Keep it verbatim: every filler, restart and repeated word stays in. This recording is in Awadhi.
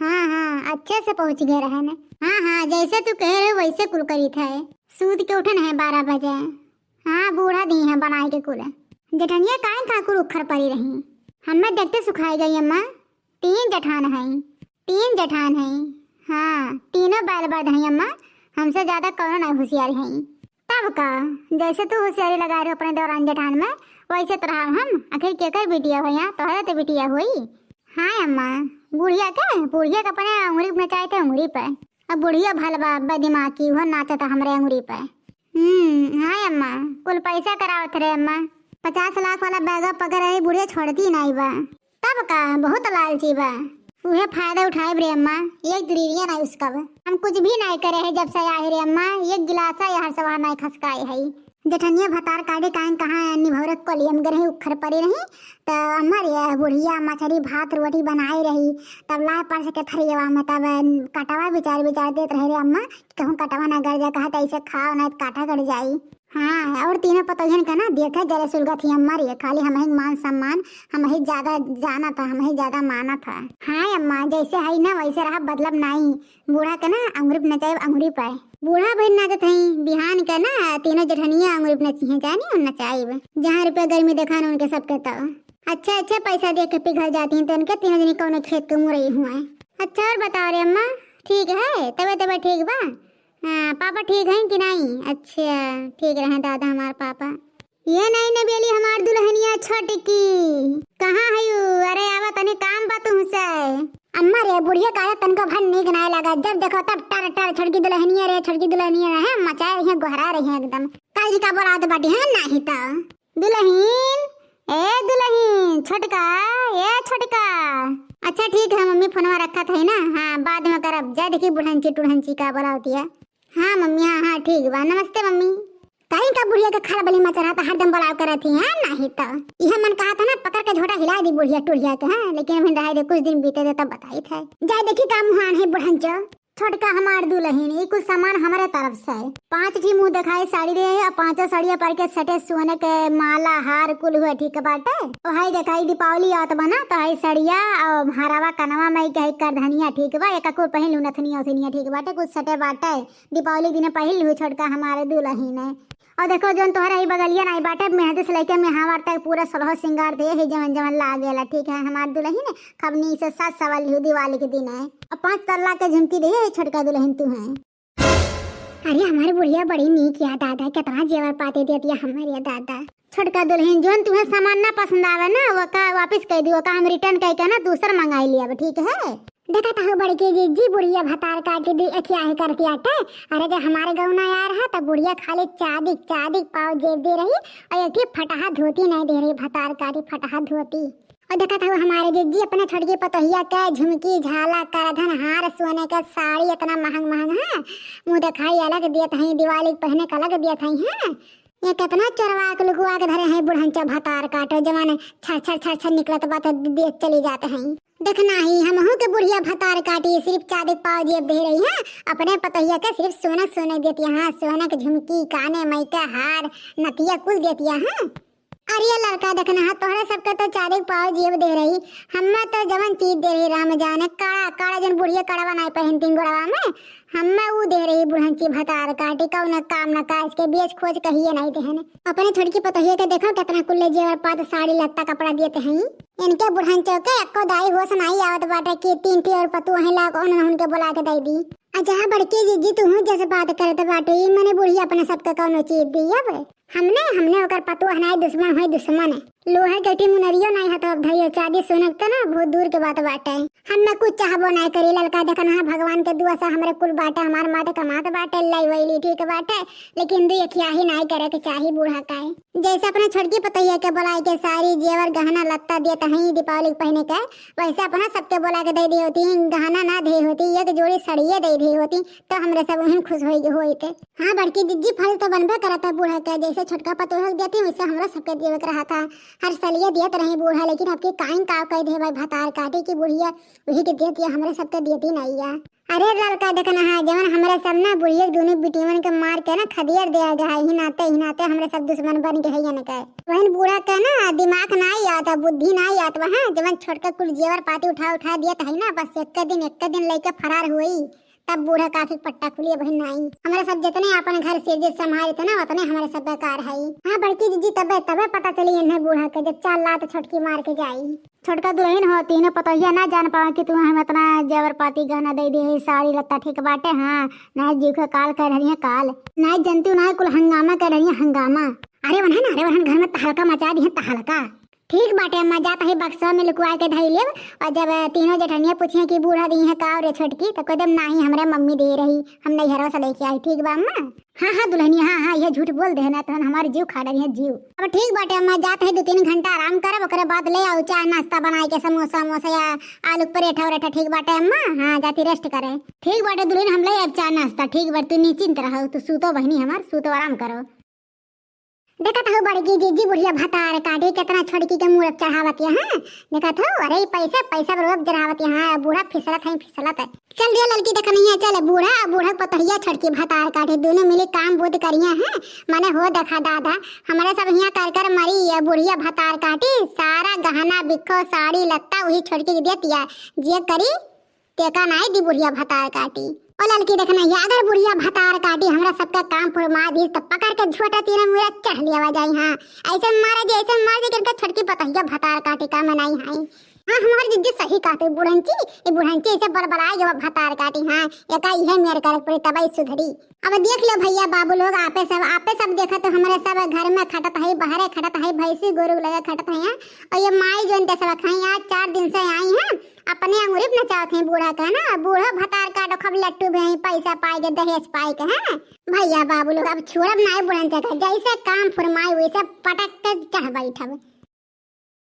हाँ, हाँ, अच्छे से पहुँच गए रहे न। हाँ, हाँ, जैसे तू कहे रहे वैसे कुल करी थे। सूत के उठन है बारह बजे। हाँ, बूढ़ा दी है बनाए के कुल। जेठनिया काहे का कुल उखर परी रही? हमें देखते सुखाई गई अम्मा। तीन जेठान हैं, तीन जेठान हैं। हाँ, तीनों बैल बद हैं अम्मा, हमसे ज्यादा कौनो नहीं होशियार हैं। तब का, जैसे तू होशियारी लगा रहे अपने दौरान जेठान में, वैसे तो रहा हम। आखिर केकर बिटिया हो यहाँ, तोहरे तो बिटिया हुई। हाँ अम्मा, बुढ़िया के, बुढ़िया के अपने अंगुरी पे नचाए थे, अंगुरी पे। अब बुढ़िया भल बा, अब्बा दिमाग की, वो नाचता हमरे अंगुरी पे। हम्म, हाँ अम्मा, कुल पैसा करावत रहे अम्मा। पचास लाख वाला बैग पकड़ रही बुढ़िया, छोड़ती नहीं बा। तब का, बहुत लालची बा। उहे फायदा उठाए रे अम्मा, एक दुरिया नहीं उसका बा। हम कुछ भी नहीं करे है जब से आए रे अम्मा, एक गिलासा यहाँ से वहाँ नहीं खसकाए है। जेठनिया भतार काटे कान कहाँ निभौरत कलियम गरही उखर पड़े रही, त अम्मा रे बुढ़िया मछरी भात रोटी बनाए रही, तब लाए परस के थरियवा में, तब कटवा बिचार बिचार देत रहे रे अम्मा, कि कहूँ कटवा ना गड़ जाए, कहा त ऐसे खाओ ना काटा गड़ जाई। हाँ, और तीनों पतोहियन का ना देखे जरे सुलगत ही अम्मा रे, खाली हमही मान सम्मान, हमही ज्यादा जानत है, हमही ज्यादा मानत है। हाँ अम्मा, जैसे है ना वैसे रहा, बदलब नाई। बूढ़ा के ना अंगुरी पे नचाइब, अंगुरी पे। बूढ़ा बहिन नाचत है, बिहान के ना तीनों जेठनिया अंगुरी पे नचिहे, जानी हम नचाइब। जहाँ रुपया गर्मी देखा ना उनके सबके तो। अच्छा, अच्छा, पैसा दे के पिघल जाती हैं तो उनके तीनों जनी कौनो खेत के मुरई हुए। अच्छा, और बताओ रे अम्मा, ठीक है? तबे तबे ठीक बा? हाँ, पापा ठीक हैं कि नहीं? अच्छा, ठीक रहे दादा हमार पापा। ये नहीं नबेली हमार दुल्हनिया छोटकी, कहाँ है यू? अरे आवा तनी काम बा तुमसे। अम्मा रे, बुढ़िया का तनको भन नीक नाय लगा, जब देखो तब टर टर छोटकी दुल्हनिया रे, छोटकी दुल्हनिया है, मचाए रही है, गोहरा रही है एकदम। काजी का बोलात बाटी है, नाही तो। दुल्हन, ए दुल्हन, छोटका, ए छोटका। अच्छा ठीक है मम्मी, फोनवा रखत है ना, हाँ बाद में करब। जा देखी बुढ़ंची टुढ़ंची का बोलावती है। हाँ मम्मी, हाँ, हाँ, ठीक बा। नमस्ते मम्मी। काहे का बुढ़िया के खलबली मचा रहा था, हरदम बोलाव करत ही, हाँ, नाही तो। इहे मन कहा था ना, पकड़ के झोटा हिला दी बुढ़िया टुढ़िया के, हाँ, लेकिन अभी रहे दे, कुछ दिन बीते दे तब बताई थे। जा देखी का मुहान है बुढ़ंचो। छोटका हमार दुल्हन, ई कुछ सामान हमरे तरफ से। पाँच ठी मुँह देखाई साड़ी रहे है, पाँचों साड़िया पर के सटे सोने के माला हार कुल हुए, ठीक बाटे। ओ हाई देखाई दीपावली आवत बा ना, तो हाई साड़िया और हरावा कनवा में के हाई करधनिया, ठीक बा। एक को पहन लू नथनिया उथनिया, ठीक बाटे, कुछ सटे बाटे। दीपावली दिन पहिल हुई छोटका हमारे दुल्हन है। और देखो, जोन तोहरा ही बगलिया नाई बाटे, मेहदी से लेके मेहावर तक पूरा सोलह सिंगार दे है, जवन जवन लागेला, ठीक है, हमार दुल्हन है, खबनी से सात सवाली हुई दिवाली के दिन है। और पाँच तल्ला के झुमकी दे है छोटका दुल्हन तू है। अरे, हमारे बुढ़िया बड़ी नीक या दादा, कितना जेवर पाते देती है हमारे या दादा। छोटका दुल्हन, जोन तुम्हें सामान ना पसंद आवे ना, वो का वापस कर दी, वो का हम रिटर्न करके ना दूसर मंगाई लिया, ठीक है? देखा था बड़की जिज्जी बुढ़िया भतार काटी दी, अखिया ही करती आटे। अरे जब हमारे गाँव ना यार है, तब बुढ़िया खाली चादिक, चादिक पाव जेब दे रही और एक ठे फटाहा धोती नहीं दे रही, भतार काटी फटाहा धोती। और देखा था हमारे जिज्जी अपने छोटकी पतोहिया के झुमकी, झाला, करधन, हार, सोने के साड़ी इतना महंग महंग है, मुँह दिखाई अलग दियत हैं, दिवाली के पहने का अलग दियत हैं, हैं? ये कितना चोरवा के लुकुआ के धरे हैं बुढ़ंचा भतार काटो, जवान छर छर छर छर निकलत बा तो दे चली जात हैं। देखना ही हमहू के बुढ़िया भतार काटी, सिर्फ चादिक पाव जेब दे रही है, अपने पतोहिया के सिर्फ सोना सोना देती है, सोना के झुमकी, काने, मई के हार, नथिया कुल देती है। अरे लड़का देखना है, तोहरे सबके तो चादिक पाव जेब दे रही, हम्मे तो जवन चीज दे रही राम जाने, काड़ा काड़ा जन बुढ़िया कड़वा नाई पहनती गोड़वा में, हम्मे ऊ दे रही बुढ़ंची भतार काटी, कौनो काम न काज के, बेच खोज कहिए नहीं देहन। अपने छोटकी पतोहिया के देखो कितना कुल्ले जेवर पात, साड़ी लत्ता कपड़ा देते हैं। इनके बुढ़ंचो के एको दाई होश नहीं आवत बाटे कि तीन ठी और पतोह हैं लाग, उन्होंने उनके बुला के दे दी। आ जहाँ बड़की जिज्जी तू हूँ जैसे बात करत बाटे, ई मने बुढ़िया अपने सबके कौनो चीज दी अब। हमने, हमने ओकर पतोह नहीं दुश्मन होई दुश्मन। लोहे के टी मुनरियो नाई हथवा धइयो, चादी सोना के तो ना बहुत दूर के बात बाटे। हम ना कुछ चाहबो नाई करी, ललका देखन हाँ भगवान के दुआ से हमरे कुल बाटे, हमार माटे कमात बाटे, लाई वैली ठीक बाटे, लेकिन दुई अखियाही नाई करे के चाही बूढ़ा काहे। जैसे अपने छोटकी पतोहिया के बोलाई के साड़ी जेवर गहना लत्ता देत हई दीपावली के पहने के, वैसे अपना सबके बोला के दे दी होती, गहना ना दे होती, एक जोड़ी सड़िए दे दी होती, तो हमरे सब उहन खुश होई, होई थे। हाँ बड़की जिज्जी, फर्ज तो बनबे करत है बूढ़ा के, जैसे छोटका पतोह के देती वैसे हमरा सबके देवे के रहा था। हर सलिए दियत रही बूढ़ा, लेकिन अब की काइन काव कह दे भाई भतार काटी की बुढ़िया वही के देती है, हमरे सबके देती नहीं है। अरे ललका, देखना है, जवन हमरे सब ना बुढ़िया के दोनों बिटियवन के मार के ना खदियर दिया गया है, ही नाते, ही नाते हमरे सब दुश्मन बन गए हैं इनके। वहन बूढ़ा के ना दिमाग ना आवत, बुद्धि ना आवत, वहाँ जवन छोटका कुल जेवर पाती उठा उठा दिया है ना, बस एक दिन, एक दिन लेके फरार हुई, तब बूढ़ा काफी पट्टा खुली। बहन नाई, हमरे सब जितने अपन घर से इज्जत संभाले थे ना, उतने हमरे सब बेकार है। हाँ बड़की जीजी, तबे, तबे पता चली इन्हें बूढ़ा के, जब चार लात छोटकी मार के जाई। छोटका दुलहिन हो, तीनों पतोहिया ना जान पावे कि तू हम इतना जेवर पाती गहना दे दे, साड़ी लत्ता ठीक बाटे, हाँ, ना जीव के काल कर रही है काल, ना जनती ना कुल हंगामा कर रही है हंगामा। अरे वनहन, अरे वनहन घर में तहलका मचा दी है तहलका। ठीक बाटे अम्मा, जात ही बक्सा में लुकवा के धई लेब, और जब तीनों जेठनिया पूछिए कि बूढ़ा दी है का रे छोटकी, तो कह देब नाही हमरे मम्मी दे रही, हम नैहरवा से लेके आई, ठीक बा अम्मा? हाँ, हाँ, दुलहनिया, हाँ, हाँ, यह झूठ बोल दे ना, तहन हमार जीव खा डरी है, जीव। अब ठीक बाटे अम्मा, जात है दो तीन घंटा आराम करब, ओकरे बाद ले आओ चाय नाश्ता बनाए के, समोसा वमोसा या आलू परेठा उरेठा, ठीक बाटे अम्मा? हाँ, जाती रेस्ट करे। ठीक बाटे दुलहिन, हम ले अब चाय नाश्ता, ठीक बाटे, तू निश्चिंत रहो, तू सूतो बहनी हमार, सूतो आराम करो। देखत हो बड़की जीजी बुढ़िया भतार काटी, कितना छोटकी के मूड़ चढ़ावत है, हाँ? देखत हो, अरे पैसा, पैसा पर रोब जरावत है, हाँ, बूढ़ा फिसलत है, फिसलत है। चल रे ललकी, देखनिया, चल बूढ़ा, बूढ़ा पतहिया छोटकी भतार काटे, दोनों मिली काम बुध करिया है। मने हो देखा दादा, हमरे सब हियाँ कर कर मरी, ये बुढ़िया भतार काटी, सारा गहना बिक्खो, साड़ी लत्ता वही छोटकी के देतिया, जे करी, तेका नाई दी बुढ़िया भतार काटी। ओ ललकी देखना, ये अगर बुढ़िया भतार काटी, हमरा सबका काम फुरमा दी, तो पकड़ के झोटा तीन मुरा चढ़ लिया जाई, हाँ। ऐसे मारे जे, ऐसे मारे जे, कि इनका छोटकी पतहिया भतार काटी का मनाई है। हाँ, हमार जिज्जी सही कहते बुढ़ंची, ये बुढ़ंची ऐसे बड़बड़ाए गवा भतार काटी, हाँ, एका इहे मेर करे पड़ी तबई सुधरी। अब देख लो भैया बाबू लोग, आपे सब, आपे सब देखत हो, हमरे सब घर में खटत है, बाहरे खटत है, भैंसी गोरू लगे खटत है, हाँ? और ये माई जोन ते सब खाई, आज चार दिन से आई हैं, अपने अंगुरी पे नचावत हैं बूढ़ा का ना, बूढ़ो भतार काटो खूब लट्टू भी हैं, पैसा पाए के, दहेज पाए के, हैं? भैया बाबू लोग, अब छोड़ब नाई बुढ़न चक्कर, जैसे काम फुरमाई वैसे पटक के चढ़ बैठब।